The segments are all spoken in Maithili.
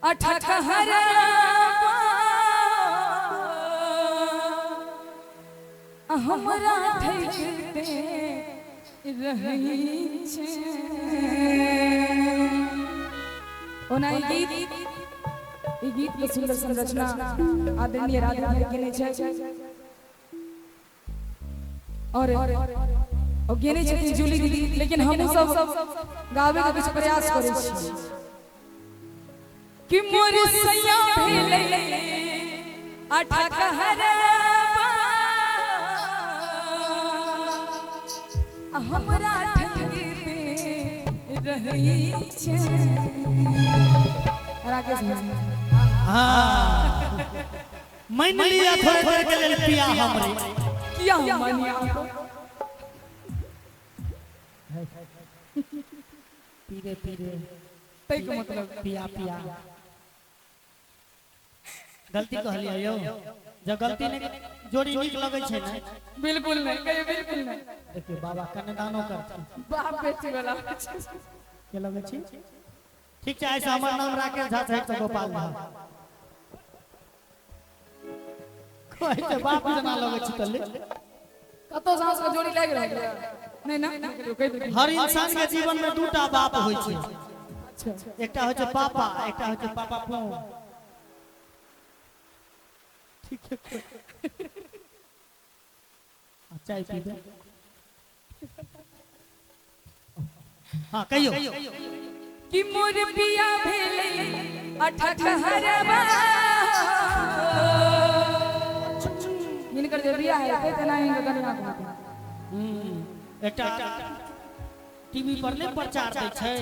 अठहरा हमरा ठकते रहै छै। ओना ई गीत के सुंदर संरचना आदरणीय राधे भाई केने छै और गेने छथिन जूली दीदी, लेकिन हमहूँ सब गावे के कुछ प्रयास करै छी कि मोर सैया भेलै अठहरा हमरा ठकते रहै छै। राकेश भाई हाँ, मान लिया थोड़े देर के लेल पिया हमरे। किया हम मानिए आपको? पीरे पीरे तै के मतलब पिया पिया गलती कहलियै यौ, जब गलती नहीं जोड़ी नीक लगै छै ने। बिल्कुल नहीं, कहियो बिल्कुल नहीं। देखियौ बाबा कन्यादानो करथिन। बाप बेटी वाला के लगै छी? ठीक छै, आइ से हमर नाम राकेश झा छै तऽ गोपाल झा। कहै छै बाप जेना लगै छी तऽ ले। कतौ साँस के जोड़ी लागि रहल यऽ? नहीं ना, कहि देलियै। हर इंसान के जीवन में दूटा बाप होइ छै। अच्छा। एकटा होइ छै पापा, एकटा होइ छै पापा पो। ठीक छै, चाय पीबे? हाँ कहियो। कि मोर पिया भेलै अठहरबा, हिनकर जे बियाह हेतै तेना हिनकर कनिया के हेतै। एकटा टीवी पर नहि प्रचार दै छै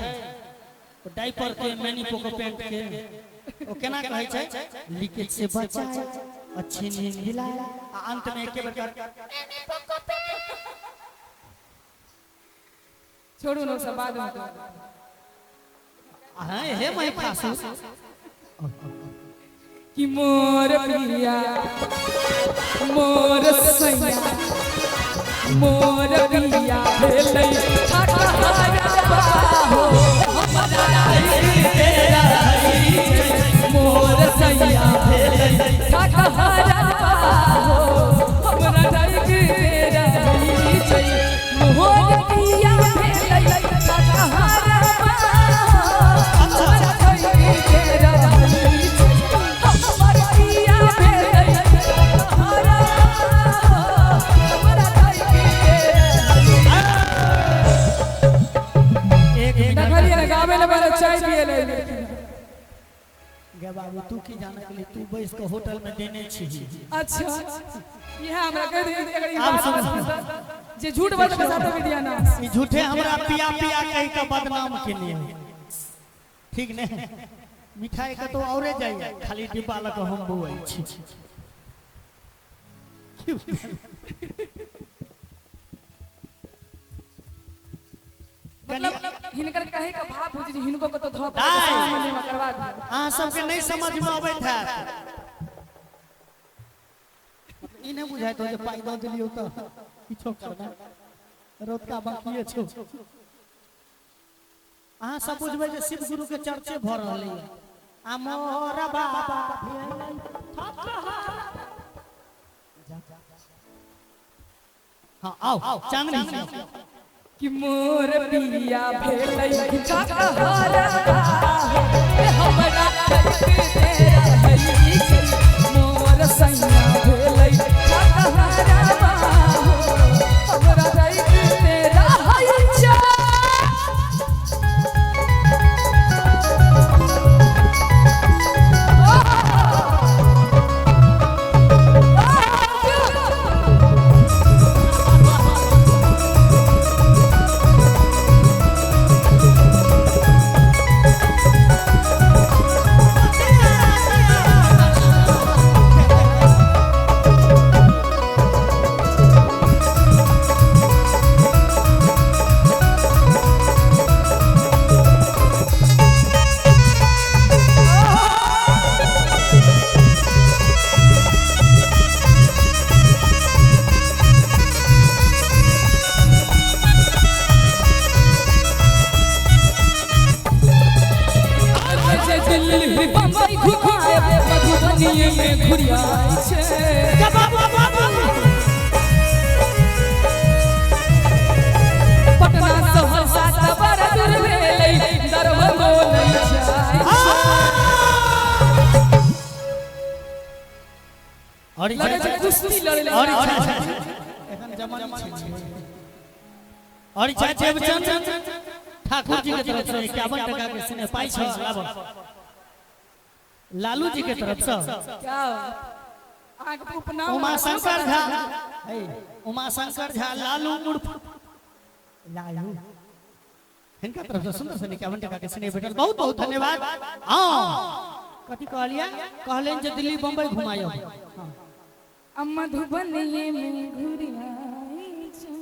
डाइपर के, मैनी पोको पेंट के, ओ केना कहै छै, लीकेज से बचाए, अच्छी नींद दिलाए, आ अंत में एके बेर छोड़ू ने सब बाद में। हाँ हे मैं फासू। कि मोर पिया मोर सैया मोर पिया भेलै अठहरबा हो हमरा रहै छै। मोर सैया भेलै अठहरबा हो हमरा रहै छै। मोर पिया भेलै अठहरबा हमरा रहै छै। हमर पिया भेलै अठहरबा हमरा रहै छै। एक मिनट देखलियै ने, गाबै लए पहिले चाय पियै लए एलखिन। गे बाबू, तू की जाने के लिए तू बैस के होटल में देने छी। अच्छा, इएह हमरा कहि दियौ अगर ई आब बात सुनू। जे झूठ बाजबै साथे विद्या ना। ई झूठे हमरा पिया पिया कहि के बदनाम केने। ठीक ने, मिठाई कतौ औरे जाइए, खाली डिब्बा लऽ कऽ हम बौआइ छी। मतलब हिनकर कहे के भाव बुझ जे हिनको कतौ धऽ दाइ। मंदिर में करवा दियौ। अहाँ सबके नहीं समझ में अबैत हैत, ई नहि बुझाइत हो जे पाइ दऽ देलियौ तऽ किछो करबै, रौतका बाकिए छौ। अहाँ सब बुझबै जे शिव गुरु के चर्चे भऽ रहलैए। आ मोर बाबा भेलै। हाँ आओ चांदनी। कि मोर पिया भेलै अठहरबा हमरा रहै छै। मोर सैया भेलै अठहरबा हमरा रहै छै। आ घुरियाई छै। पटना सहरसा त बड़ा दूर भेलै, दरभंगो नहि जाइ छै। और लगै छै कुश्ती लड़ै लए। और एखन जमानी छै। और इच्छा देवचंद ठाकुर जी के तरफ से 51 टका के सिने पाई छै। लाबो लालू जी के तरफ से क्या अहाँके उपनाम? उमा शंकर झा, हे उमा शंकर झा लालू उर्फ लालू, हिनका तरफ से सुंदर से 51 टका के स्नेह भेटल, बहुत बहुत धन्यवाद। हाँ, कथी कहलियै? कहलनि जे दिल्ली बम्बई घुमायब। हाँ। मधुबनिये में घुरियाई छै।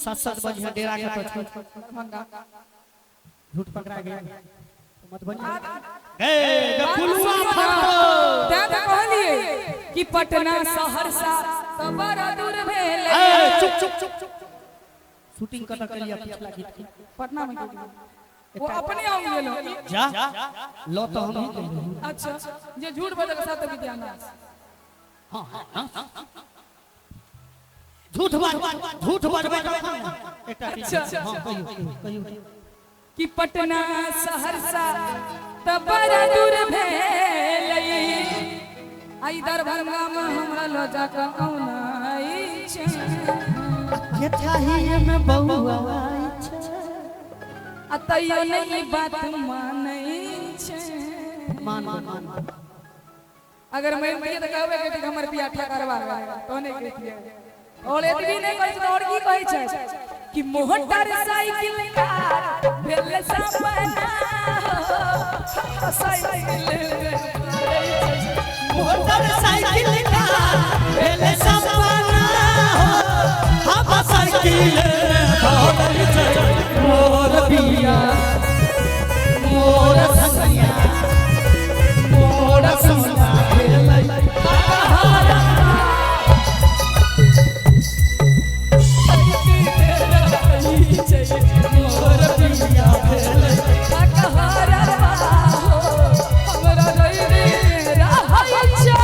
7-7 बजे डेरा के तो छोड़ दरभंगा। झूठ पकड़ा गया मधुबनी गे कुलुआ फटो। तें तऽ कहलियै कि पटना सहरसा तऽ बड़ा दूर भेलै। ए चुप चुप चुप चुप, शूटिंग कतऽ केलियै पिछला गीत के? पटना में गेलियै, वो अपने आम गेलो। जा लो तो हम ही गेलियै। अच्छा, जे झूठ बजल साथ विद्यानाश। हाँ हाँ हाँ, झूठ बाज, झूठ बजबै तखन ने। एकटा चीज। अच्छा। हाँ, कहियौ कहियौ। कि पटना सहरसा तऽ बड़ा दूर भेलै, आई दरभंगा में हमरा लऽ जाकऽ औनाइ छै। के चाहिए में बउआ छै। आ तैयो नहि ई बात मानै छै। मान मान मान। अगर मानितियै तऽ कहबै कि हमर बियाह ठकरवा गया, तो नहि कहितियै। और एतबी नहि कहै छै तऽ और की कहै छै कि मोटर साइकिल कार भेल सपना हो, साइकिल मोटर साइकिल कार भेल सपना हो, हम साइकिल दौड़ै छै, मोर बिया मोर संगिया मोर सोना भेलै। मोर बिया भेल हमरा रहि रहै छै।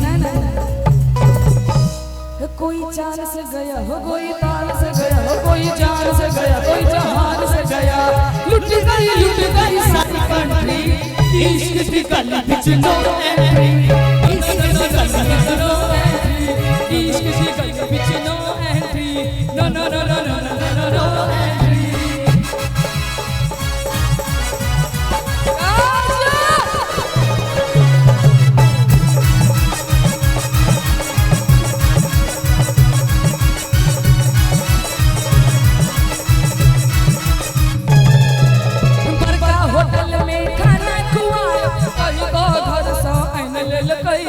ना ना, कोई चाल से गया हो, कोई ताल से गया हो, कोई जान से गया, कोई जहान से गया, लुट गई लुट गई सारी कंट्री। इश्क दी गली विच नो एंट्री, इश्क दी गली विच नो एंट्री, इश्क दी गली विच no entry, no no no no no no no no entry. बड़का होटल में खाना खुआए, कही तो घर से आइन लेलकै।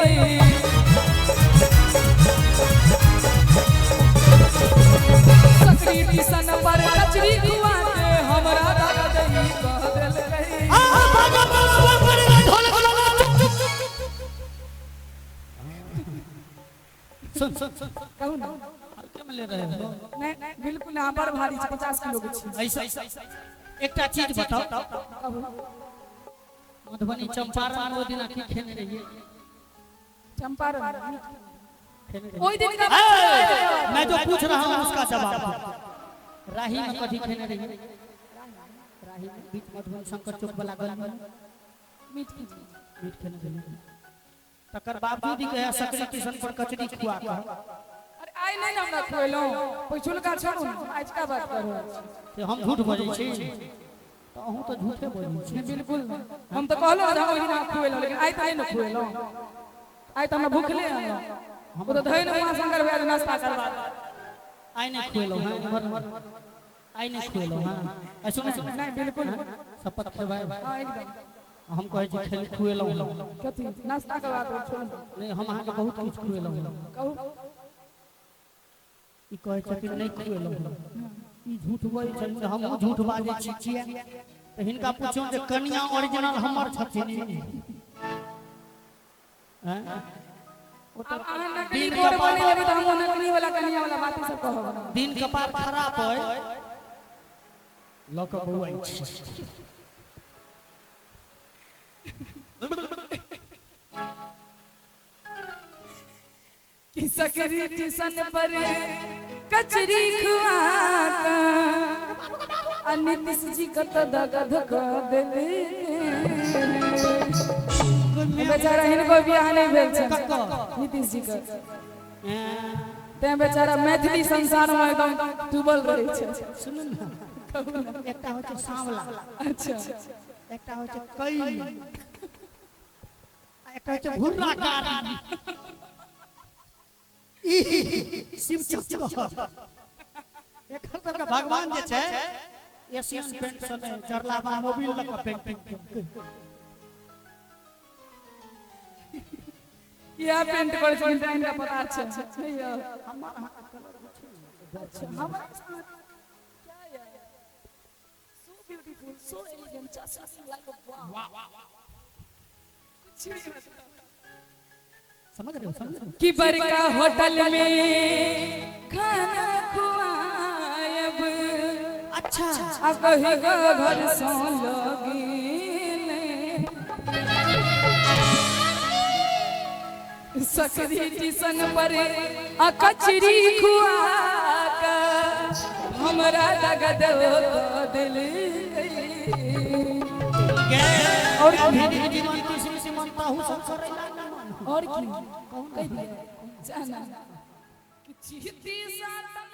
सकरी टिसन पर कचरी खुआ के हमरा दादा दही कह देलकै। सुन सुन सुन। कहू ना। हल्के में ले रहे हो। नहीं बिल्कुल ना, बड़ भारी छै, 50 किलो के छी। ऐसा एकटा चीज बताओ। कहू। मधुबनी चंपारण ओ दिना की खेने रहिए? चंपारण खेने रहिए? ओहि दिन का ए, मैं जो पूछ रहा हूँ उसका जवाब दो। राही में कथी खेने रहिए? राही में बीच मधुबनी शंकर चौक वाला गली में। मीट खेने। मीट खेने रहिए, तकर बावजूद ही कहे सकरी किशन पर कचरी खुआ के। अरे आइ नहि ने हमरा खुएलहुँ, पिछुलका छोड़ू ने, आजुका बात करू। से हम झूठ बजै छी तऽ अहूँ तऽ झूठे बजै छी। नहीं, बिल्कुल नहीं। हम तो कहलहुँ जे हम ओहि दिन अहाँ खुएलहुँ, लेकिन आइ तऽ नहि ने खुएलहुँ। आइ तऽ हमरा भूखले अनलहुँ। ओ तऽ धरि उमा शंकर भैया नाश्ता करबा देलक। आइ नहि खुएलहुँ हँ, इम्हर आइ नहि खुएलहुँ हँ, ऐ सुन सुन। नहीं बिल्कुल। शपथ खेबै? हाँ एकदम। हम कहै छी खेल खुएलहुँ हँ। कथी नाश्ता के बात छोड़ू। नहि, हम अहाँके बहुत किछु खुएलहुँ हँ। कहू। ई कहै छथिन नहि खुएलहुँ, ई झूठ बोलै छथिन, हमहूँ झूठ बाजै छी। किया तऽ हिनका पुछियौ जे कनिया ओरिजिनल हमर छथिन। आब अहाँ नकली बोर बने लेबै तऽ हमहूँ नकली वाला कनिया वाला बात सब कहब। दिन कपार खराब अइ लऽ कऽ बौआइ छी। कि सकरी टिसन पर कचरी खुआ आ नीतीश जी कत दग धक देले। बेचारा हिनको बियाह नहि भेल छै नीतीश जी के, तें बेचारा मैथिली संसार में एकदम डूबल रहै छै। सुनू ने, एकटा होइ छै सांवला, अच्छा, एकटा होइ छै कैली, आ एकटा होइ छै भुर्रा कारी। ई शिव चक्कर एकर सबके भगवान जे छै एशियन पेंट सँ नहि, जरलाबा मोबिल लऽ कऽ पेंटिंग केलकै। किया पेंट करै छथिन तें हिनका पता छै। नहि यौ। हमर अहाँके कलर जे छै ने, अच्छा, हमरा क्या यार, so beautiful, so elegant, just like a wow. कुछ भी मतलब। समझ रहे हो, समझ रहे हो? कि बड़का होटल में खाना खुआयब, अच्छा, आ कही घर सो लगिले। सकरी टिसन पर आ कचरी खुआ के हमरा दग दिल। और जीवन किसी से मनता हूँ संसार और की कह दिया जाना कि चीती सातम।